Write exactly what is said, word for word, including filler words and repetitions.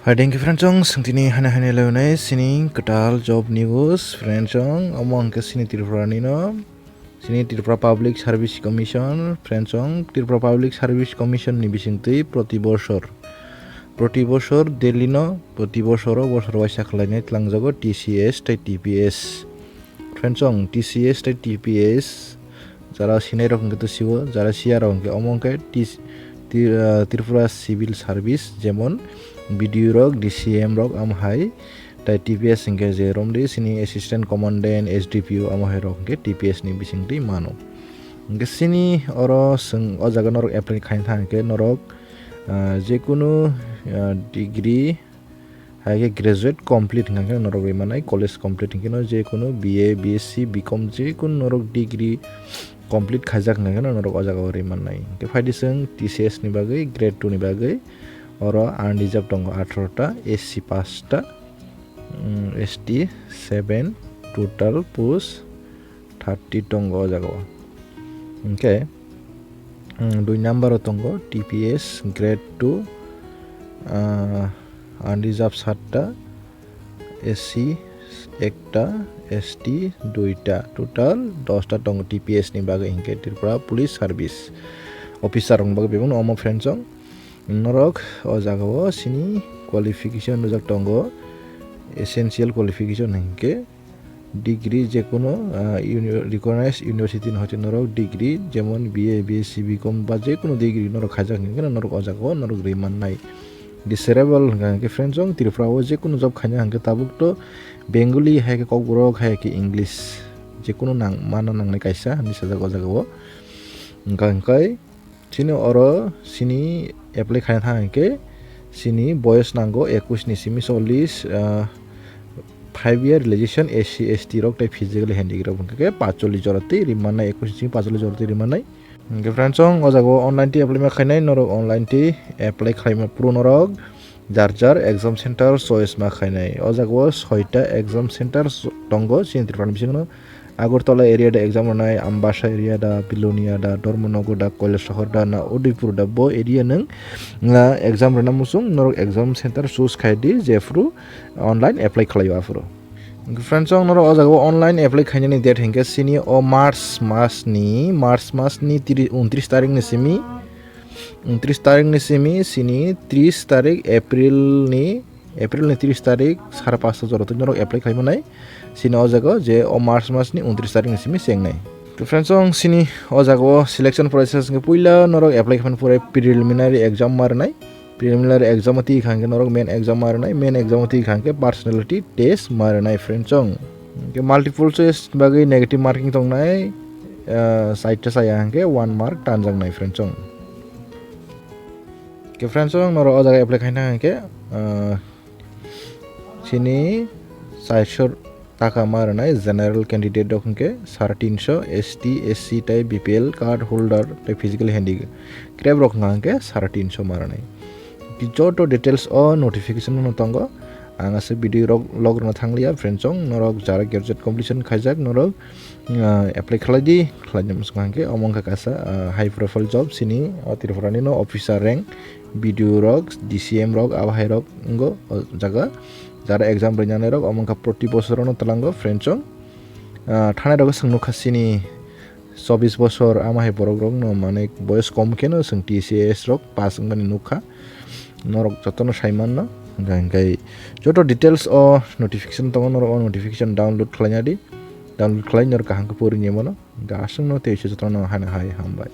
Hai dengki friendsong, sengtini hane hane leonai sini kwtal job news friendsong, omo hwnkhe sini Tripura nino, sini Tripura Public Service Commission friendsong, Tripura Public Service Commission ni bisingtwi proti bosor, proti bosor Delhi no, proti bosoro bosor waisa khwlainai twlangjago T C S tei T P S. Friendsong, T C S tei T P S jara sinai rok hwnkhe to siwo, jara siya rok hwnkhe omo hwnkhe T-, Ti-, ah, Tripura Civil Service, jemon B D O rok, D C M rok, amo hai, tei T P S hwnkhe je romdi sini Assistant Commandant, S D P O, amo hai rok hwnkhe T P S ni bisingtwi mano. Hwnkhe sini oro chwng o jaga norok apply khaina thang hwnkhe norok, ah, jekunu, ah, degree, hai khe graduate complete hwnkha khe norok rwi mannai, college complete hwnkhe no jekunu B A, B S C, B com jekunu norok degree complete khaijak hwnkha khe no norok o jaga o rwi mannai. Hwnkhe phaidi chwng T C S ni bagwi, grade two ni bagwi oro unreserved tongo atharo ta, S C paanch ta, mm, S T seven, total post thirty tongo o jaga o. Hwnkhe, mm, dui number o tongo T P S grade two, ah, unreserved satta, S C ekta, S T duita, total dosta tongo T P S ni bagwi hwnkhe Tripura Police Service Officer rokni bagwi bebakno omo friendsong. Norok o jaga o sini qualification rijak tongo, essential qualification hwnkhe degree jekunu, ah, uni-, recognized university ni hoite norok degree jemon B A, B S C, B com ba jekunu degree norok khaijak hwnkhe norok o jaga o norok rwi mannai. Desirable hwnkha hwnkhe friendsong Tripura o jekunu job khaina hwnkhe tabuk to Bengali hai khe Kokborok hai khe English jekunu nang mana nangnai kaisa hinwi sajak o jaga o. Hwnkha hwnkhe sini oro sini apply khaina thang hwnkhe sini boyos nango ekush ni simi chollish, ah, five year relation S C, S T rok tei physical handicap hwnkhe pacholish jora twi rimannai, ekush ni simi pacholish jora twi rimannai. Hwnkhe friendsong o jaga o online twi apply ma khainai, norok online twi apply khlaima phuru norok jar jar exam center choice ma khainai. O jaga o soita exam center tongo chini Tripura ni bisingo no. Agartala area da exam rwnai, Ambasa area da, Bilonia da, Dharmanagar da, Kailasahar da, na Udaipur da, bo area nwng, na exam rwna muchung norok exam center choose khai di, jephru online apply khlaio aphuru. Friendsong norok o jaga o online apply khainani date hwnkhe sini o March mas ni, March mas ni tiri-, untris tarik ni simi, untris tarik ni simi sini tris tarik April ni, April ni tris tarik sare pasta jora twi norok apply khlai manai. Sini o jaga o je o March mas ni untris tarik ni simi chengnai. To friendsong sini o jaga o selection process hwnkhe puila norok apply khaimani pore preliminary exam ma rwnai. Preliminary exam o twi kha hwnkhe norok main exam ma rwnai, main exam o twi kha hwnkhe personality test ma rwnai friendsong. Hwnkhe multiple choice bagwi negative marking tongnai, ah, side ta saya hwnkhe one mark tanjaknai friendsong. Hwnkhe friendsong norok o jaga apply khaina hwnkhe, ah, sini side shot taka ma rwnai, general candidate rok hwnkhe sare tinsho, S T, S C tei B P L card holder tei physical handicap rok hwnkha hwnkhe sare tinsho ma rwnai. Joto details o notification no tongo, ang aswk video rok log rwna thangliya friendsong, norok jara graduate completion khaijak norok, ah, apply khlai di, khlaina mwswk hwnkhe omo wngkha kaisa, ah, high profile job sini o Tripura ni no officer rank, B D O rok, D C M rok, abo hai rok wngo o jaga. Jara exam rwinani rok omo wngkha proti bosorono twlango friendsong. Ah, thanai rok swng nukha sini chobbish bosor ama hai borok rok no, mane boyos kom khe no swng T C S rok pass wngmani nukha. Norok jotono sai manno. Hwnkhe, hwnkhe joto details o notification tongo, norok o notification download khlaina di. Download khlai norok kaham khe pori nai mano. Hwnkhe aswkno tei se jotono hana hai hambai.